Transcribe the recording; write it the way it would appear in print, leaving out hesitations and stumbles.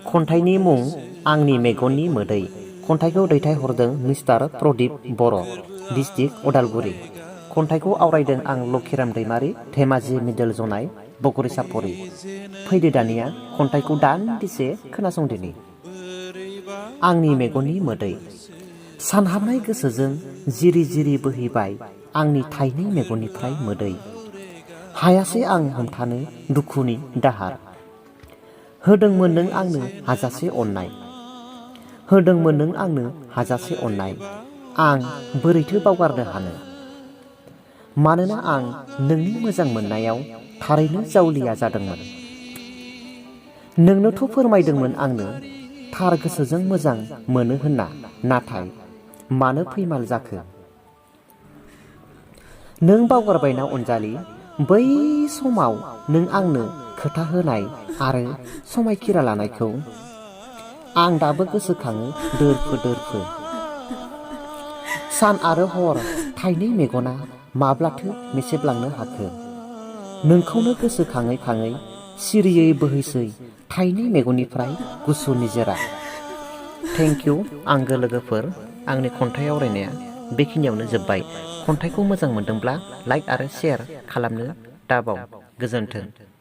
खन्थाइनि मुं आंनि मेगननि मोदै। खन्थाइखौ दैथायहरदों मिस्टार प्रदीप बर', डिस्ट्रिक्ट उदालगुरि। खन्थाइखौ आवरायदों आं लक्षीराम दैमारि, धेमाजि मिडल जनाय, बगुरि सापरि। फैदो दानिया खन्थाइखौ दान्दिसे खोनासंदिनि। आंनि मेगननि मोदै। सानहाबनाय गोसोजों जिरि जिरि बोहैबाय आंनि थाइनै मेगननिफ्राय मोदै। हायासै आं हमथानो दुखुनि दाहार। होदोंमोन नों आंनो हाजासे अननाय। होदोंमोन नों आंनो हाजासे अननाय। आं बोरैथो बावगारनो हानो। मानोना आं नोंनि मोजां मोननायाव थारैनो जावलिया जादोंमोन। नोंनोथ' फोरमायदोंमोन आंनो थार गोसोजों मोजां मोनो होनना, नाथाय मानो फैमाल जाखो। नों बावगारबायना अनजालि, बै समाव नों आंनो खोथा होनाय आरो समायखिरा लानायखौ। आं दाबो गोसोखाङो दोरफो दोरफो। सान आरो हर थाइनै मेगना माब्लाथो मेसेबलांनो हाखो। नोंखौनो गोसोखाङै खाङै सिरियै बोहैसै थाइनै मेगननिफ्राय गुसु निजोरा। थेंक इउ आंगो लोगोफोर। आंनि खन्थाइ आवरायनाया बेखिनियावनो जोब्बाय। खन्थाइखौ मोजां मोनदोंब्ला लाइक आरो शेयार खालामनो दाबाव। गोजोन्थों।